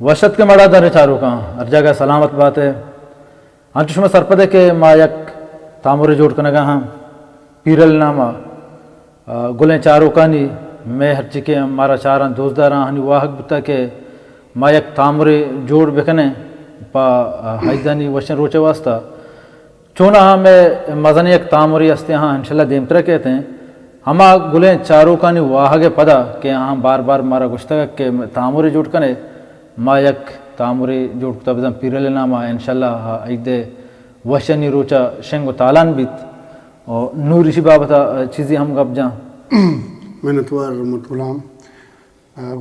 وش اتکے مڑاداریں چاروکاں، ہر جاگہ سلامت بات ئے۔ انچو شما سرپد ئے کہ ما یک تامرے جوڑ کنگا ہاں، پیرل نام ءَ، آ، گلیں چاروکانی، مئے ہرچی کہ مارا چاراں دوستداراں آہانی واہگ بوتا کہ ما یک تامرے جوڑ بکنیں پہ، آ، عیدانی وشیں روچ ءِ واسطہ۔ چوناہا مئے مزنیں یک تامرے ہستیں، آہاں انشاءاللہ دیمترا کیت ایں۔ ہما گلیں چاروکانی واہگ ءِ پدا کہ آہاں بار بار مارا گوشتگ کہ تامرے جوڑ کنے، ما یک تامرے جوڑ کتا بزاں پیرل ءِ نام ءَ، انشاءاللہ عید ءِ وشانی روچ ءَ شنگ و تالان بیت۔ و نور ایشی بابت ءَ چیزے ہم گپ جاں۔ منتوار رحمت غلام۔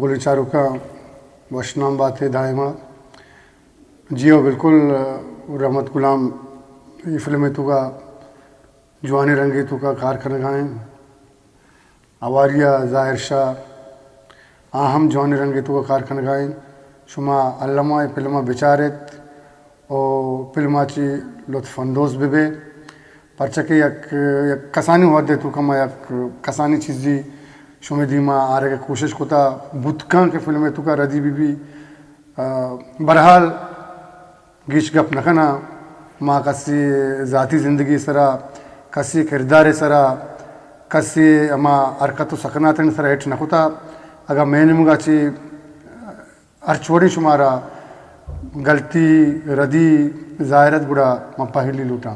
گلیں چاروکاں، وش نام بات ئے دائما۔ جی ہو، بالکل، رحمت غلام اے فلم ءِ توکا جوانیں رنگے توکا کار کنگا ایں۔ ہواری ءَ ظاہر شاہ، آ ہم جوانیں رنگے توکا کار کنگا ایں۔ شما الما اے فلم ءَ بچار ات و فلم ءَ چی لطف اندوز بہ بے، پرچا کہ یک، یک کسانی وھد ءِ توکا ما یک کسانی چیزی شمے دیما آرگ ءِ کوشش کتا، بوت کن کہ فلم ءِ توکا ردی بہ بی۔ آ، بہرحال، گیش گپ نہ کناں، ما کسی ذاتی زندگی سرا، کسی کردار سرا، کسی ہما حرکت و سکناتانی سرا ہٹ نہ کتا۔ اگاں مئے نیمگا چی ہرچ وڑیں شمارا غلطی، ردی ظاہر ات، گڑا من پہلی لوٹاں۔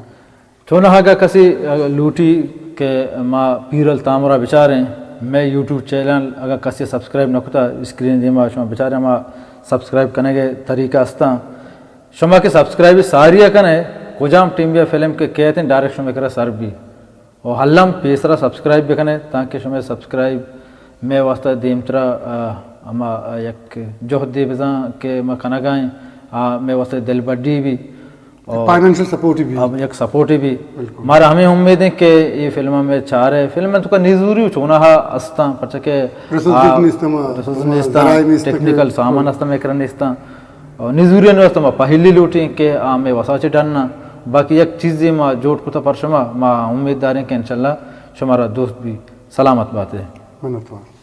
چوناہا اگاں کسی لوٹی کہ ما پیرل تامرا بچاریں، مئے یوٹیوب چینل اگاں کسی سبسکرائب نہ کتا، اسکرین دیما شما بچاریں، ما سبسکرائب کنگ ءِ طریقہ استاں۔ شما کہ سبسکرائب ساری ءَ کنے، کجام ٹیم بیا فلم کہ کیت ایں، ڈائریکٹ شمے کرا سر بی۔ و الم پیسرا سبسکرائب بکنے، تانکہ شمے سبسکرائب مئے واسطہ دیمترا، آ، ہما یک جہدے بزاں کہ ما کنگا ایں، آ، مئے واسطہ دلبڈی بی۔ اور فائنانشل سپورٹ بی۔ اب یک سپورٹ بی۔ بالکل۔ مارا ہمے امید ایں کہ اے فلم ءَ مئے چارے، فلم ءِ توکا نزوری و چوناہا استاں، پرچا کہ ریسورسز آ، نیستاں، ما، ریسورسز ما نیستاں، ذرائع نیستاں، ٹیکنیکل سامان استاں مئے کرا نیستاں۔ اور نزوری ءِ واسطہ ما پہلی لوٹیں کہ آ مئے وسا چی ڈن نہ۔ باقی یک چیزے ما جوڑ کتا پر شما، ما امید داریں کہ انشاءاللہ شمارا دوست بی۔ سلامت بات ئے۔ منتوار۔